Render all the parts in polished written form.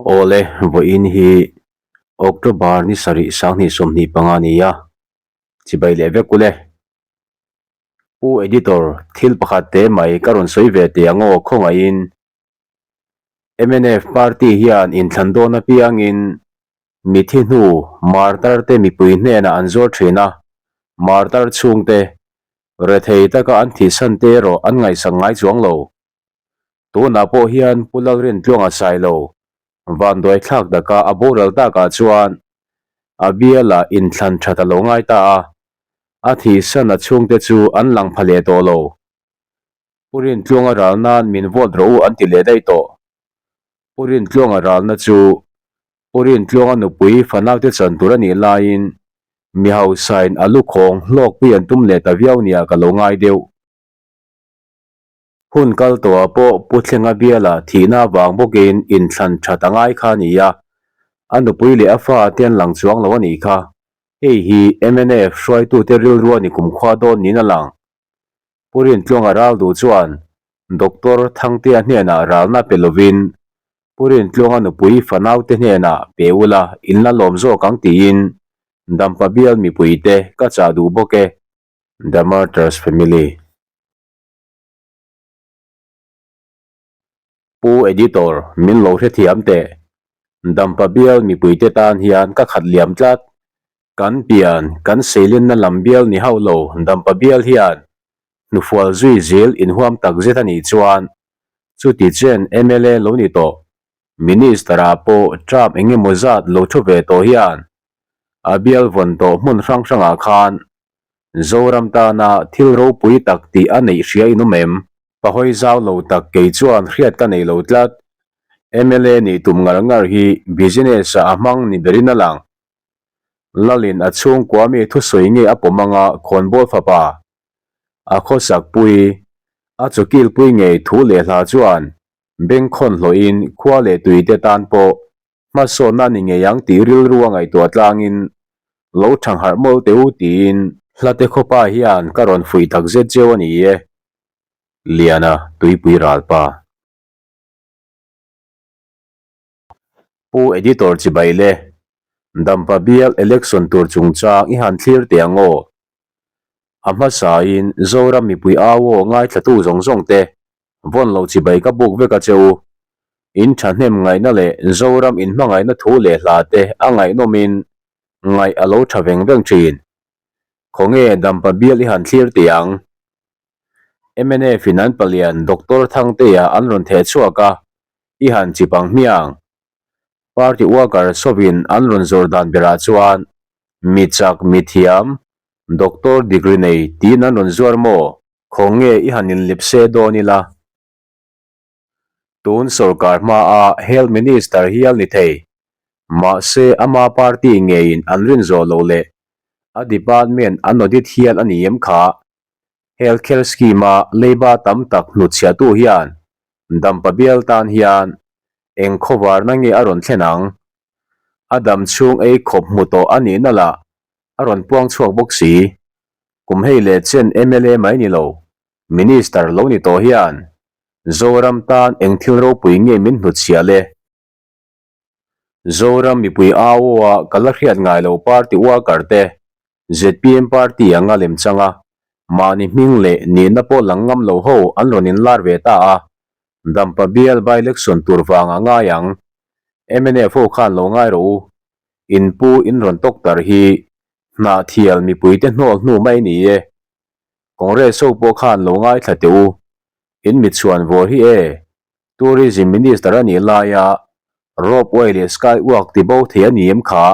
Awle, vawiin hi October ni sarih 2025 a ni a, chibai leh vek ule. Pu Editor, thil pakhat te mai ka rawn sawi ve teh ang aw khawngaihin. Mnf party hian inthlan dawn apiangin mithi hnu martar te mipui hnenah an zuar thin a, martar chhungte rethei taka an thihsan te erawh an ngaihsak ngai chuang lo. Tunah pawh hian Pu Lalrintluanga Sailo vanduai thlak taka a boral takah chuan a bialah inthlan that a lo ngai ta a, a thihsan a chhungte chu an lang pha leh tawh lo. Pu Rintluanga ral nan min vote rawh u an ti leh daih tawh. Pu Rintluanga ralna chu Pu Rintluanga nupui fanaute chan tur a nih laiin mi hausain a lukhawng hlawkpui an tum leh ta viau nia ka lo ngai deuh. Hun kal tawhah pawh Pu Thlenga biala thihna avang bawkin inthlan that a ngai kha a ni a, a nupui leh a fa te an lang chuang lo a nih kha. Hei hi mnf hruaitute rilru a ni kumkhua dawn niin a lang. Pu Rintluanga ral duh chuan Doctor Thangtea hnenah ralna pe lovin Pu Rintluanga nupui fanaute hnenah pe ula in la lawm zawk ang tiin Dampa bial mipuite ka chah duh bawk e. The Martyrs Family. Pu Editor, min lo hrethiam teh. Dampa bial mipuite tan hian ka khat liam tlat. Kan pian, kan seilenna lam bial ni hauh lo Dampa bial hian hnufual zui zel inhuam tak zet a nih chuan chuti chen mla lo ni tawh Minister-ah pawh term eng emaw zat lo thu ve tawh hian a bial vawn tawh hmun hrang hrangah khan Zoram tana thil ropui tak tih a neih hria in awm em? Pa hawi zau lo tak kei chuan hriat ka nei lo tlat. Mla nih tum ngar ngar hi business ah a hmang ni berin a lang. Lalin a chhungkua mi thusawi nge a pawm anga khawnbawl fapa a khawsak pui, a chawkilpui ngei thu leh hla chuan bengkhawn hlawhin khua leh tuite tan pawh Hmasawnna a ni ngei ang tih rilru a ngaihtuah tlangin lo thangharh mawlh teh u tiin Hlate khawpa hian ka rawn fuih tak zet cheu a ni e. Liana tuipui ralpa. Pu Editor chibai le. Dampa bial election tur chungchang i han thlir teh ang aw. A hmasain Zoram mipui au aw ngaithlatu zawng zawng te Vawn lo chibai ka buk vek a che u. In thahnem ngaihna leh Zoram in hmangaihna thu leh hla te a ngaihnawmin ngaih a lo tha veng veng thin. Khawnge Dampa bial i han thlir teh ang. Mnf in an palian Doctor Thangtea an rawn theh chhuak a, i han chip ang hmiang. Party worker sawin an rawn zawr dan berah chuan mi chak mi thiam Doctor degree nei tiin an rawn zuar maw? Khawnge i han inlip se dawn ila? Tun sorkar hmaa Health Minister hial ni thei. Mahse ama party ngeiin an rin zawh loh leh a department an audit hial a ni em kha? Health Care Scheme-a leiba tam tak hnutchhiahtu hian Dampa bial tan hian eng khawvarna nge a rawn thlen ang? A dam chhung ei khawp hmu tawh a nihna lah a rawn puang chhuak bawk si. Kum hei leh chen mla mai ni lo, Minister lo ni tawh hian Zoram tan eng thil ropui nge min hnutchhiah le? Zoram mipui au aw a ka la hriat ngai lo party worker te zpm party anga lem chang a, mahni hming leh nihna pawh lang ngam lo ho an rawn inlar ve ta a, Dampa bial by election tur vang a ngai ang. Mnf ho khan lo ngai rawh u. In pu in rawn tawk tar hi Hnahthial mipuite hnawl hnu mai ni e. Congress ho pawh khan lo ngaithla teh u. In mitchhuan vawr hi e. Tourism Minister a nih laia Rope way leh Sky walk ti bo thei a ni em kha?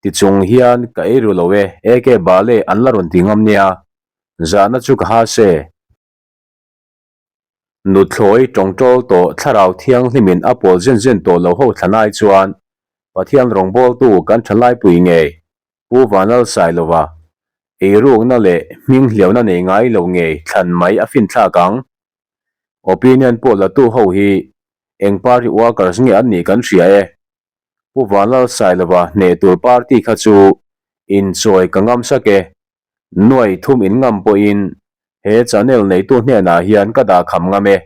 Ti chung hian ka ei ru lo e, AK Bale an la rawn ti ngam nia. Zahna chu ka ha se. Nuthlawi tawngtawl tawh thlarau thianghlimin a pawl zen zen tawh lo ho thlanai chuan Pathian rawngbawltu kan thalaipui ngei Pu Vanlal Sailova eirukna leh hminghliauna nei ngai lo ngei thlan mai a finthlak ang. Opinion pawh latu ho hi eng party workers nge an nih kan hria e. Pu Vanlal Sailova hneh tur party kha chu inchawi ka ngam sak e. Nuai thum in ngam pawhin he channel neitu hnenah hian ka dah kham ngam e.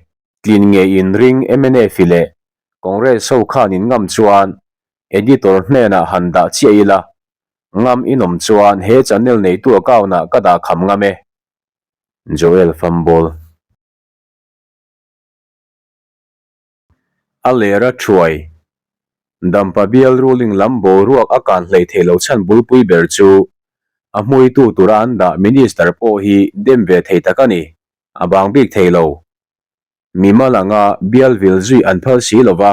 Tlin ngei in ring mnf leh. Congress ho khan in ngam chuan Editor hnenah han dah chiah ila, ngam inawm chuan he channel neitu account ah ka dah kham ngam e. Joel Fambol. A lera thuai. Dampa bial ruling lam boruak a kan hlei thei lo chhan bulpui ber chu a hmuitu tura an dah Minister pawh hi dem ve thei tak a ni, a bang bik thei lo. Mimal anga bial vil zui an phal si lo va,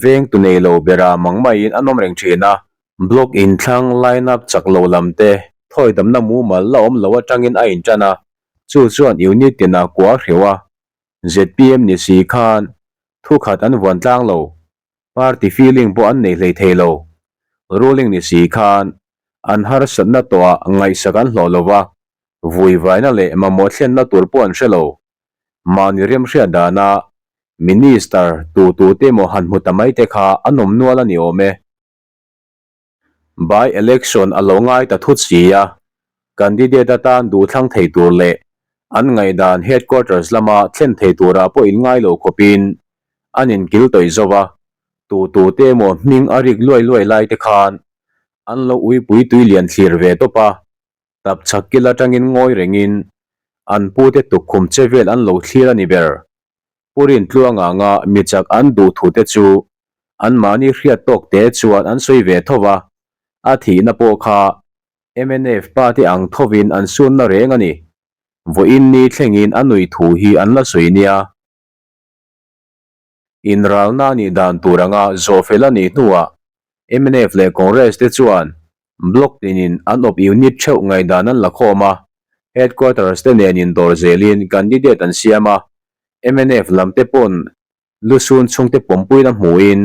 veng tu nei lo bera mang maiin an awm reng thin a. Block inthlang line up chak lo lam te thawi damna mumal la awm lo atangin a intan a, chu chuan unit tinah kua hreuh a, zpm ni si khan thukhat an vuan tlang lo, party feeling pawh an nei hlei thei lo. Ruling ni si khan an harsatna tawhah ngaihsak an hlawh lo va, vuivaina leh mamawh thlenna tur pawh an hre lo. Mahni remhriat dana Minister tu tute emaw han hmu ta mai te kha a nawm nual a ni awm e. By election a lo ngai ta thut si a, candidate atan duhthlang thei tur leh an ngaihdan headquarters lama thlen thei turah pawh in ngai lo khawpin an inkil tawih zo va, tu tute emaw hming a rik luai luai lai te khan an lo uipui tui lian thlir ve tawp a, tap chhak kil atangin ngawi rengin an pute tukkhum che vel an lo thlir a ni ber. Pu Rintluanga anga mi chak an duh thu te chu anmahni hriat tawk te chuan an sawi ve tho va, a thihna pawh kha mnf pa te ang thovin an sunna reng a ni. Vawiin ni thlengin a nui thu hi an la sawi nia. Inralna nih dan tur anga zawhfel a nih hnuah mnf leh Congress te chuan Block tinin an awp unit theuh ngaihdan an la khawm a, Headquarters te nen indawr zelin candidate an siam a, mnf lam te pawn lusun chhungte pawmpuina hmuhin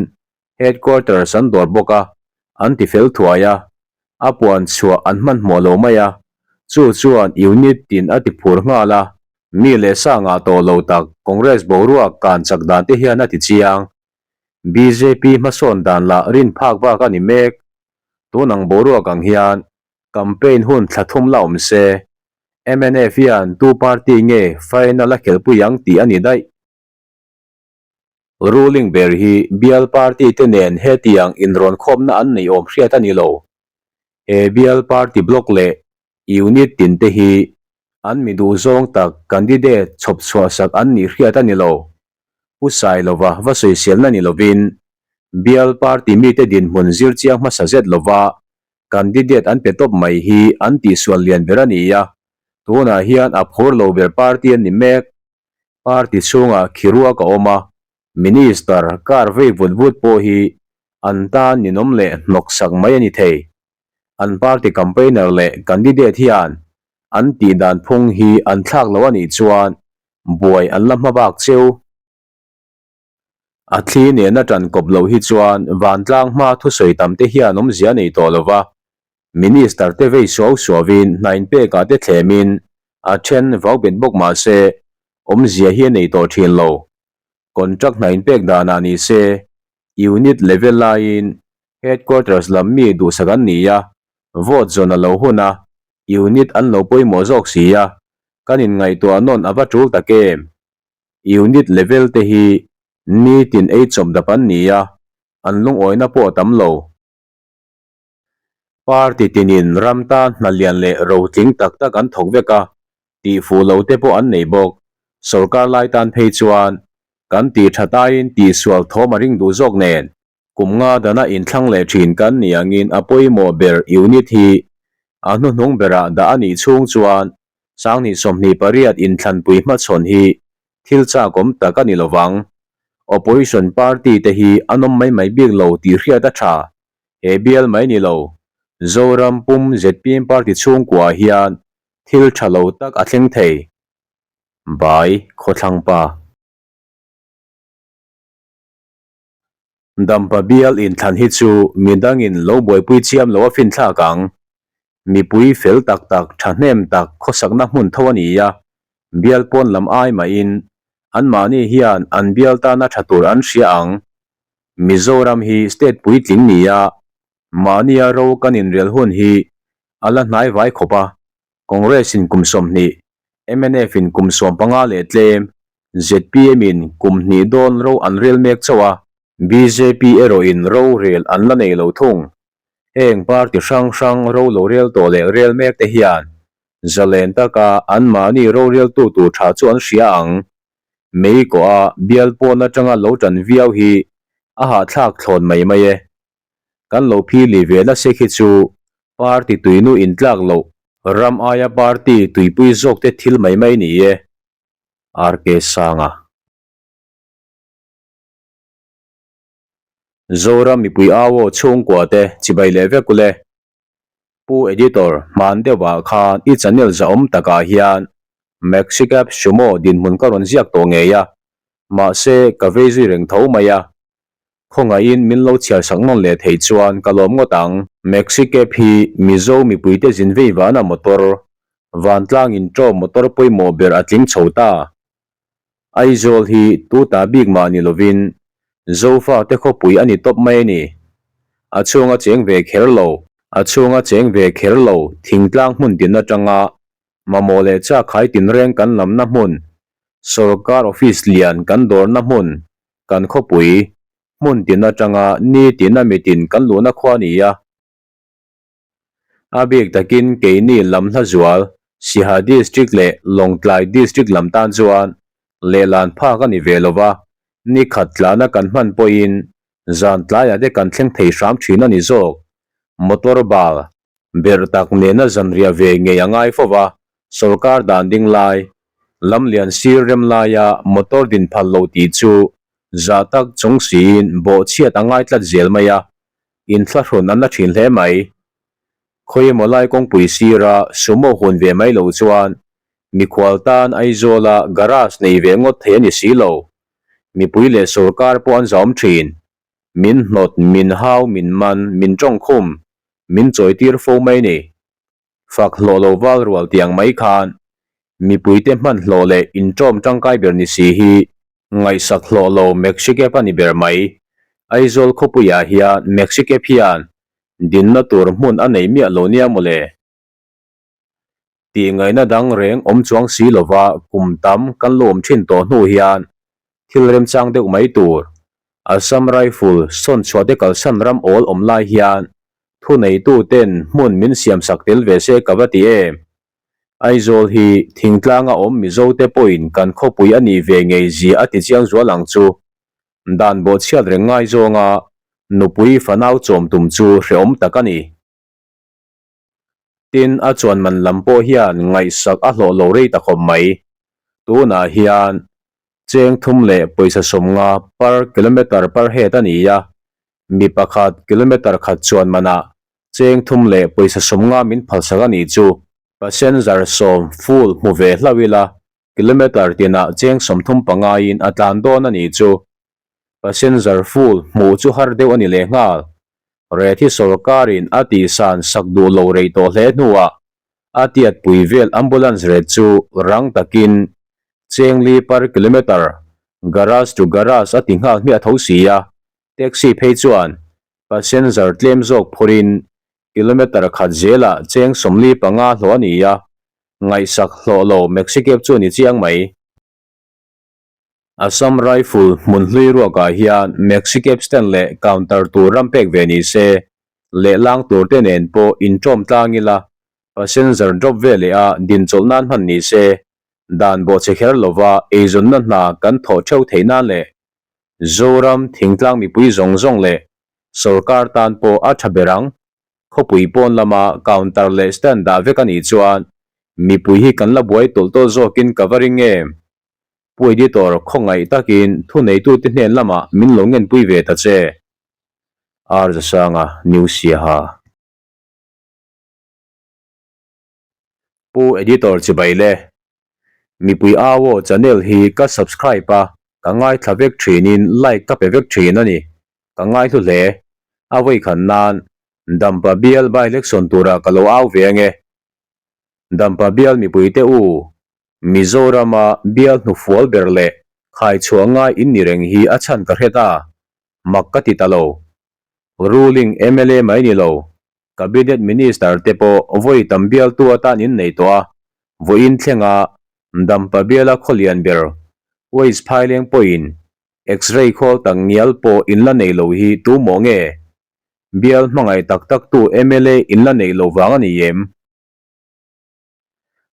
Headquarters an dawr bawk a, an ti fel thuai a, a puan chhuah an hmanhmawh lo mai a, chu chuan unit tin a ti phur nghal a, mi leh sa ngah tawh lo tak Congress boruak kan chak dan te hian a ti chiang. Bjp hmasawn dan lah rin phak bak a ni mek. Tun ang boruak ang hian campaign hun thla thum la awm se, mnf hian tu party nge final a khelpui ang tih a ni daih. Ruling ber hi bial party te nen hetiang inrawn khawmna an nei awm hriat a ni lo. He bial party block leh unit tin te hi an mi duh zawng tak candidate chhawp chhuah sak an nih hriat a ni lo. Pu Sailova va sawiselna ni lovin bial party mite dinhmun zir chiang hmasa zet lova candidate an pe tawp mai hi an tihsual lian ber a ni a, tunah hian a phur lo ber party an ni mek. Party chhungah khiruak a awm a, Minister car vei vut vut pawh hi an tan ninawm leh hnawksak mai a ni thei. An party campaigner leh candidate hian an tih dan phung hi an thlak lo a nih chuan buai an la hma bak cheu. A thli nena tan kawp loh hi chuan vantlang hma thusawi tam te hian awmzia nei tawh lo va, Minister te vei suau suauin hna inpekah te thlemin a then vau bet bawk mah se awmzia hi a nei tawh thin lo. Contract hna inpek danah ni se unit level laiin headquarters lam mi duhsak an ni a, vote zawn a lo hun a, unit an lo pawimawh zawk si a, kan inngaihtuah nawn a va tul tak em? Unit level te hi nitin ei chawp dap an ni a, an lungawina pawh a tam lo. Party tinin ram tan hna lian leh rotling tak tak an thawk vek a, tihfuh lo te pawh an nei bawk. Sorkar lai tan phei chuan kan tih that aiin tihsual thawm a ring duh zawk nen. Kum nga dana inthlang leh thin kan nih angin a pawimawh ber unit hi a hnuhnung berah dah a nih chhung chuan 2028 inthlanpui hmachhawn hi thil chakawm tak a ni lovang. Opposition party te hi an awm mai mai bik lo tih hriat a tha. He bial mai ni lo, Zoram pum zpm party chhungkuaah hian thil tha lo tak a thleng thei. Bai Khawthlangpa. Dampa bial inthlan hi chu midangin lo buaipui chiam lo a finthlak ang. Mipui fel tak tak, thahnem tak khawsakna hmun tho a ni a, bial pawn lam ai mahin anmahni hian an bial tana tha tur an hria ang. Mizoram hi state puitling ni a, mahnia ro kan inrel hun hi a la hnai vai khawp a, Congress in kum 20, mnf in kum 15 leh tlem, zpm in kum hnih dawn ro an rel mek chauh a. Bjp erawhin rorel an la nei lo thung. Heng party hrang hrang ro lo rel tawh leh rel mek te hian zalen taka anmahni roreltu tur tha chu an hria ang. Mei kawha bial pawn atanga lo tan viau hi a hahthlak thlawn mai mai e. Kan lo phili ve nasa khi chu party tuinu intlak loh ram aia party tuipui zawk te thil mai mai ni e. RK Sanga. Zoram mipui au aw chhungkua te chibai leh vek ule. Pu Editor, hman deuhah khan i channel zahawm takah hian Maxicab Sumo dinhmun ka rawn ziak tawh ngei a, mahse ka vei zui reng tho mai a. Khawngaihin min lo chhiar sak nawn leh theih chuan ka lawm ngawt ang. Maxicab hi Mizo mipuite zin vei vana motor, vantlang inṭawm motor pawimawh ber a tling chho ta. Aizawl hi tuta bik mah ni lovin Zofate khawpui a ni tawp mai a ni. A chhunga cheng ve kher lo, a chhunga cheng ve kher lo thingtlang hmun tin atanga mamawh leh chakhai tinreng kan lamna hmun, sawrkar office lian kan dawrna hmun, kan khawpui hmun tin atanga ni tin a mitin kan luhna khua a ni a. A bik takin keini lam hla zual Siha District leh Lawngtlai District lam tan chuan lehlan phak a ni ve lo va, ni khat tlana kan hman pawhin zan tlaiah te kan thleng thei hram thin a ni zawk. Motor bal berh tak nena zanriah ve ngei a ngai fo va, sawrkar dan ding lai, lamlian sir rem laia motor din phal lo tih chu zah tak chung siin bawhchhiat a ngai tlat zel mai a, Inthlahrun an la thin hle mai. Khawiemaw lai kawngpui sira sumo hun ve mai lo chuan mikhual tan Aizawla garage nei ve ngawt thei a ni si lo. Mipui leh sawrkar pawh an zahawm thin. Min hnawt, min hau, min man, min tawngkhum, min chawitir fo mai ni. Fak hlawh lo val rual tiang mai khan mipuite hman hlawh leh inṭawm ṭangkai ber ni si hi ngaihsak hlawh lo Maxicab a ni ber mai. Aizawl khawpuiah hian Maxicab hian dinna tur hmun a nei miah lo nia mawle. Tih ngaihna dang reng awm chuang si lova kum tam kan lo awm ṭhin tawh hnu hian thil remchang deuh mai tur Assam Rifle sawn chhuah te kalsan ram awl awm lai hian Thuneituten hmun min siamsak tel ve se ka va ti em? Aizawl hi thingtlanga awm Mizote pawhin kan khawpui a nih ve ngei zia a ti chiang zual ang chu. Dan bawhchhiat reng ngai zawnga nupui fanau chawm tum chu hrehawm tak a ni. Tin, a chuan man lam pawh hian ngaihsak a hlawh lo rei ta khawp mai. Tunah hian cheng thum leh pawisa 50 per kilometer per head a ni a, mi pakhat kilometer khat chuan manah cheng thum leh pawisa 50 min phalsak a nih chu. Passenger 10 full hmu ve hlauh ila kilometer tinah cheng 35 in a tlan dawn a nih chu. Passenger full hmuh chu har deuh a ni lehnghal. Rethi sawrkarin a tihsan sak duh lo rei tawh hle hnuah a tiatpui vel ambulance rate chu rang takin cheng li per kilometer garage to garage a ti nghal hmiah tho si a, taxi phei chuan passenger tlem zawk phurin kilometer khat zelah cheng 45 hlawh a ni a, ngaihsak hlawh lo Maxicab chu a ni chiang mai. Assam Rifle hmun hlui ruakah hian Maxicab stand leh counter tur ram pek ve ni se, lehlang tur te nen pawh inṭawm tlang ila, passenger drop ve leh a dinchawlh nan hman ni se, dan bawhchhe kher lova eizawnna hna kan thawh theuh theih nan leh Zoram thingtlang mipui zawng zawng leh sawrkar tan pawh a tha ber ang. Khawpui pawn lama counter leh stand dah vek a nih chuan mipui hi kan la buai tawlh tawlh zawkin ka va ring em? Pu Editor, khawngaih takin thuneitute hnen lamah min lo ngenpui ve ta che. R Zasanga, New Siaha. Pu Editor chibai le. Mipui au aw channel hi ka subscribe a, ka ngaithla vek thinin like ka pe vek thin a ni. Ka ngaihlu hle. A vawikhan nan Dampa bial by election turah ka lo au ve ange. Dampa bial mipuite u, Mizorama bial hnufual ber leh khaichhuah ngai in ni reng hi a chhan ka hre ta, mak ka ti ta lo. Ruling mla mai ni lo, Cabinet Minister te pawh vawi tam bialtu atan in nei tawh a, vawiin thlenga Dampa biala khawlian ber Waste Phaileng pawhin. X-ray khawl tak ngial pawh in la nei lo hi tu maw nge? Bial hmangaih tak tak tu mla in la neih lo vang a ni em?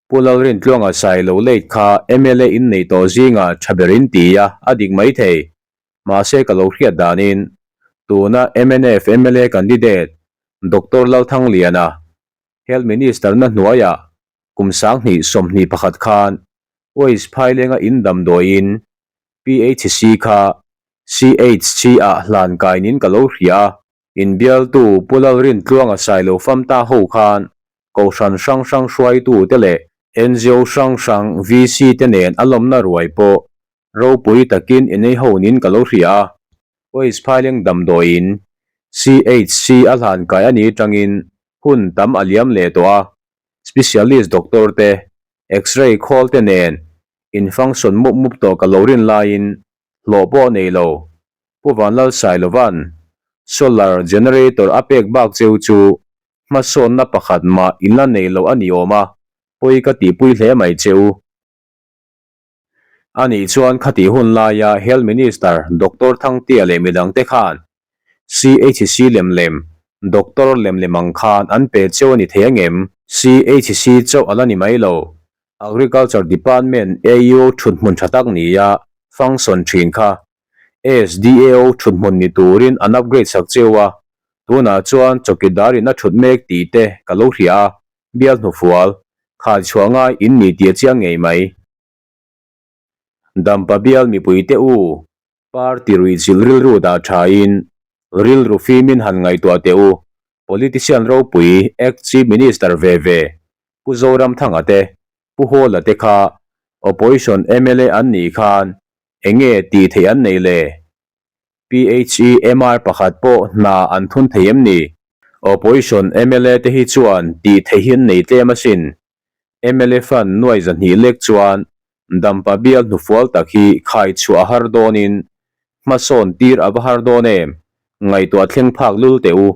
Pu Lalrintluanga sai lo late kha mla in neih tawh zingah tha ber in ti a, a dik mai thei. Mahse ka lo hriat danin tuna mnf mla candidate Doctor Lalthangliana Health Minister na hnuaiah kum 2021 khan Waste phailenga in damdawiin PHC kha CHC ah hlan kainin ka lo hria a. Inbialtu Pu Lalrintluanga Sailo Famta ho khan Kohhran hrang hrang hruaitu te leh ngo hrang hrang VC te nen a lawmna ruai pawh ropui takin inei ho nin ka lo hria a. Waste phaileng damdawiin CHC a hlan kai a nih atangin hun tam a liam leh tawh a, Specialist doctor te, X-ray khawl te nen in function mup mup tawh ka lo rin laiin hlawh pawh nei lo. Pu Vanlalsailova'n solar generator a pek bak cheu chu hmasawnna pakhat mah in la nei lo a ni awm a, pawi ka tihpui hle mai cheu. A nih chuan khatih hun laia Health Minister Doctor Thangtea leh midangte khan CHC lem lem, Doctor lem lem ang khan an pe cheu a ni thei angem? CHC chauh a la ni mai lo, Agriculture Department AEO thuthmun tha tak nia function thin kha SDAO thuthmun ni turin an upgrade sak cheu a, tunah chuan chawkidar in a thut mek tih te ka lo hria a, bial hnufual, khai chhuah ngai in ni tih a chiang ngei mai. Dampa bial mipuite u, party ruihchilh rilru dah thain, rilru fimin han ngaihtuah teh u, politician ropui, ex chief minister ve ve, Pu Zoramthanga te, Pu Hawla te kha opposition mla an nih khan enge tih theih an nei le? PHEMR pakhat pawh hna an thun thei em ni? Opposition mla te hi chuan tih theih hi an nei tlem asin. Mla fund nuai 200 lek chuan Dampa bial hnufual tak hi khai chhuah a har dawnin hmasawn tir a va har dawn em? Ngaihtuah thleng phak lul teh u.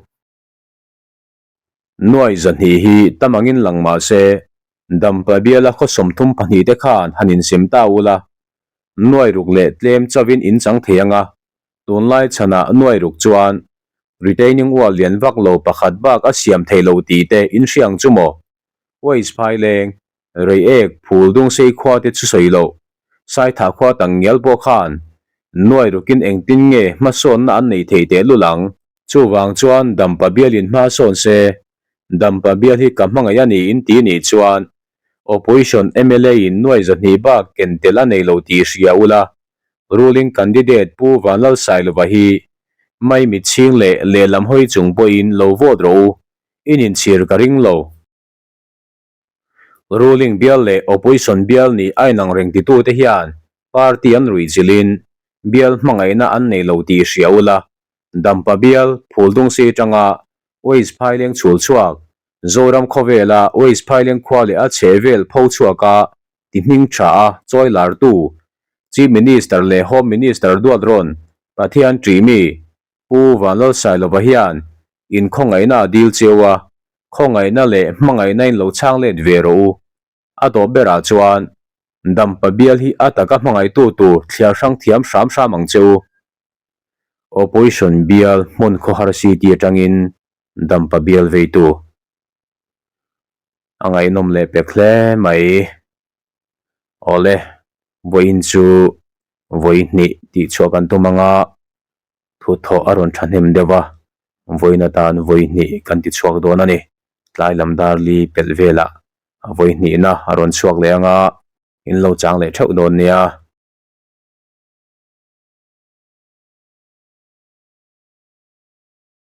Nuai 200 hi tam angin lang mah se, Dampa biala khaw 32 te khan han insem ta ula, nuai ruk leh tlem chauhin in chang thei anga, tunlai chhanah nuai ruk chuan retaining wall lian vak lo pakhat bak a siam thei lo tih te in hria ang chu maw? Waste phaileng, Reiek, phul dung sei khua te chu sawi loh, Saithah khua tak ngial pawh khan nuai rukin engtin nge hmasawnna an nei thei teh lul ang? Chuvang chuan Dampa bialin hma sawn se, Dampa bial hi ka hmangaih a ni in ti nih chuan Opposition mla in nuai 200 bak ken tel a nei lo tih hria ula, Ruling candidate Pu Vanlalsailova hi maimit chhing leh lehlam hawi chung pawhin lo vote rawh u, in inchhir ka ring lo. Ruling bial leh Opposition bial nih a inang reng titute hian party an ruihchilhin bial hmangaihna an nei lo tih hria ula, Dampa bial Phuldungsi atanga Waste Phaileng chhul chhuak, Zoram khawvela Waste Phaileng khua leh a chhehvel pho chhuaka ti hming tha a chawi lartu Chief Minister leh Home Minister duat rawn Pathian ṭihmi Pu Vanlalsailova hian in khawngaihna a dil cheu a, khawngaihna leh hmangaihna in lo chhang let ve rawh u. A tawp berah chuan Dampa bial hi a taka hmangaihtu tur thliar hrang thiam hram hram ang che u. Opposition bial hmun khawhar city atangin Dampa bial veitu a ngaihnawm leh pek hle mai. Awle, vawiin chu vawi hnih tih chhuah kan tum anga thuthawh a rawn thahnem deuh a, vawiin atan vawi hnih kan ti chhuak dawn a ni. Tlai lam dar li pelh velah vawi hnihna a rawn chhuak leh anga in lo chang leh theuh dawn nia.